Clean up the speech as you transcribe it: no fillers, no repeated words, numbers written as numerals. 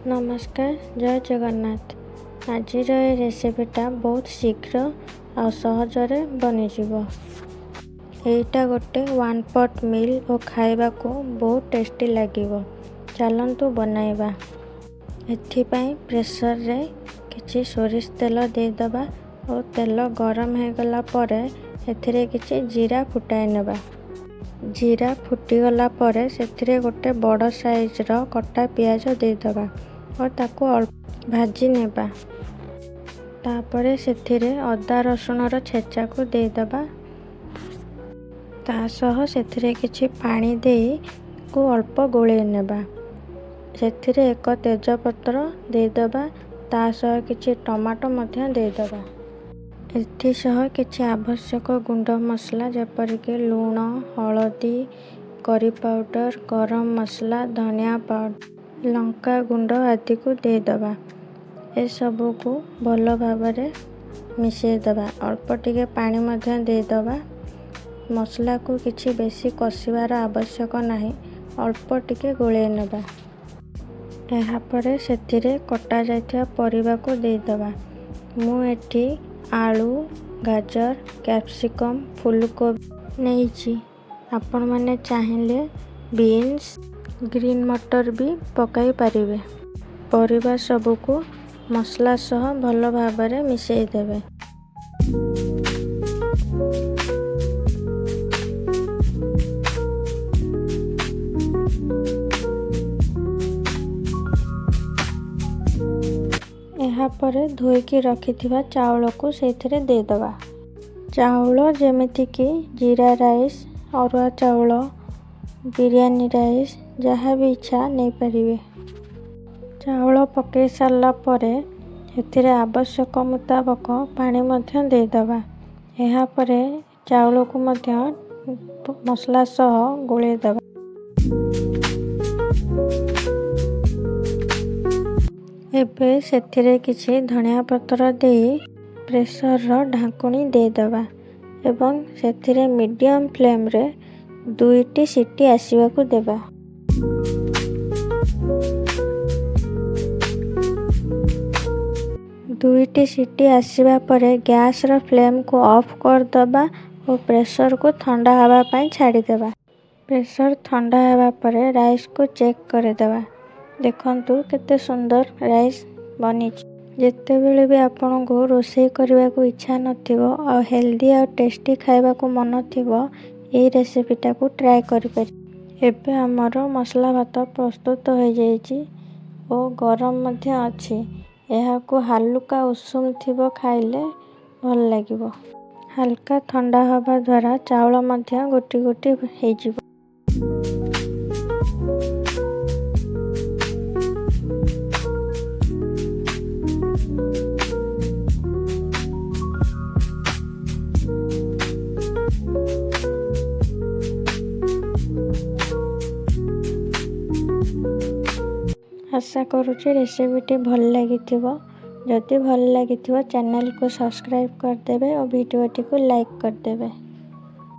ନମସ୍କାର, ଜୟ ଜଗନ୍ନାଥ। ଆଜିର ଏ ରେସିପିଟା ବହୁତ ଶୀଘ୍ର ଆଉ ସହଜରେ ବନିଯିବ। ଏଇଟା ଗୋଟେ ୱାନ୍ ପଟ୍ ମିଲ୍ ଓ ଖାଇବାକୁ ବହୁତ ଟେଷ୍ଟି ଲାଗିବ। ଚାଲନ୍ତୁ ବନାଇବା। ଏଥିପାଇଁ ପ୍ରେସରରେ କିଛି ସୋରିଷ ତେଲ ଦେଇଦେବା ଓ ତେଲ ଗରମ ହେଇଗଲା ପରେ ଏଥିରେ କିଛି ଜିରା ଫୁଟାଇ ନେବା। ଜିରା ଫୁଟିଗଲା ପରେ ସେଥିରେ ଗୋଟେ ବଡ଼ ସାଇଜ୍ର କଟା ପିଆଜ ଦେଇଦେବା ଓ ତାକୁ ଅଳ୍ପ ଭାଜି ନେବା। ତାପରେ ସେଥିରେ ଅଦା ରସୁଣର ଛେଚାକୁ ଦେଇଦେବା। ତା ସହ ସେଥିରେ କିଛି ପାଣି ଦେଇ କୁ ଅଳ୍ପ ଗୋଳେଇ ନେବା। ସେଥିରେ ଏକ ତେଜପତ୍ର ଦେଇଦେବା, ତା ସହ କିଛି ଟମାଟୋ ମଧ୍ୟ ଦେଇଦେବା। ଏଥିସହ କିଛି ଆବଶ୍ୟକ ଗୁଣ୍ଡ ମସଲା ଯେପରିକି ଲୁଣ, ହଳଦୀ, କରି ପାଉଡ଼ର, ଗରମ ମସଲା, ଧନିଆ ପାଉଡ଼ର, ଲଙ୍କା ଗୁଣ୍ଡ ଆଦିକୁ ଦେଇଦେବା। ଏସବୁକୁ ଭଲ ଭାବରେ ମିଶାଇଦେବା। ଅଳ୍ପ ଟିକେ ପାଣି ମଧ୍ୟ ଦେଇଦେବା। ମସଲାକୁ କିଛି ବେଶୀ କଷିବାର ଆବଶ୍ୟକ ନାହିଁ, ଅଳ୍ପ ଟିକେ ଗୋଳେଇ ନେବା। ଏହାପରେ ସେଥିରେ କଟା ଯାଇଥିବା ପରିବାକୁ ଦେଇଦେବା। ମୁଁ ଏଠି ଆଳୁ, ଗାଜର, କ୍ୟାପ୍ସିକମ୍, ଫୁଲକୋବି ନେଇଛି। ଆପଣମାନେ ଚାହିଁଲେ ବିନ୍ସ, ଗ୍ରୀନ୍ ମଟର ବି ପକାଇ ପାରିବେ। ପରିବା ସବୁକୁ ମସଲା ସହ ଭଲ ଭାବରେ ମିଶାଇ ଦେବେ। ଏହାପରେ ଧୋଇକି ରଖିଥିବା ଚାଉଳକୁ ସେଇଥିରେ ଦେଇଦେବା। ଚାଉଳ ଯେମିତିକି ଜିରା ରାଇସ୍, ଅରୁଆ ଚାଉଳ, ବିରିୟାନୀ ରାଇସ୍, ଯାହା ବି ଇଚ୍ଛା ନେଇପାରିବେ। ଚାଉଳ ପକାଇ ସାରିଲା ପରେ ଏଥିରେ ଆବଶ୍ୟକ ମୁତାବକ ପାଣି ମଧ୍ୟ ଦେଇଦେବା। ଏହାପରେ ଚାଉଳକୁ ମଧ୍ୟ ମସଲା ସହ ଗୋଳେଇ ଦେବା। ଏବେ ସେଥିରେ କିଛି ଧନିଆ ପତ୍ର ଦେଇ ପ୍ରେସରର ଢାଙ୍କୁଣୀ ଦେଇଦେବା ଏବଂ ସେଥିରେ ମିଡ଼ିୟମ୍ ଫ୍ଲେମ୍ରେ 2ଟି ସିଟି ଆସିବାକୁ ଦେବା। 2ଟି ସିଟି ଆସିବା ପରେ ଗ୍ୟାସ୍ର ଫ୍ଲେମ୍କୁ ଅଫ୍ କରିଦେବା ଓ ପ୍ରେସରକୁ ଥଣ୍ଡା ହେବା ପାଇଁ ଛାଡ଼ିଦେବା। ପ୍ରେସର ଥଣ୍ଡା ହେବା ପରେ ରାଇସ୍କୁ ଚେକ୍ କରିଦେବା। ଦେଖନ୍ତୁ, କେତେ ସୁନ୍ଦର ରାଇସ୍ ବନିଛି। ଯେତେବେଳେ ବି ଆପଣଙ୍କୁ ରୋଷେଇ କରିବାକୁ ଇଚ୍ଛା ନଥିବ ଆଉ ହେଲ୍ଦି ଆଉ ଟେଷ୍ଟି ଖାଇବାକୁ ମନ ଥିବ, ଏଇ ରେସିପିଟାକୁ ଟ୍ରାଏ କରିପାରିବେ। ଏବେ ଆମର ମସଲା ଭାତ ପ୍ରସ୍ତୁତ ହୋଇଯାଇଛି ଓ ଗରମ ମଧ୍ୟ ଅଛି। ଏହାକୁ ହାଲୁକା ଉଷୁମ ଥିବ ଖାଇଲେ ଭଲ ଲାଗିବ। ହାଲକା ଥଣ୍ଡା ହେବା ଦ୍ୱାରା ଚାଉଳ ମଧ୍ୟ ଗୋଟି ଗୋଟି ହେଇଯିବ। ଆଶା କରୁଛି ରେସିପିଟି ଭଲ ଲାଗିଥିବ। ଯଦି ଭଲ ଲାଗିଥିବ, ଚ୍ୟାନେଲକୁ ସବସ୍କ୍ରାଇବ୍ କରିଦେବେ ଓ ଭିଡ଼ିଓଟିକୁ ଲାଇକ୍ କରିଦେବେ।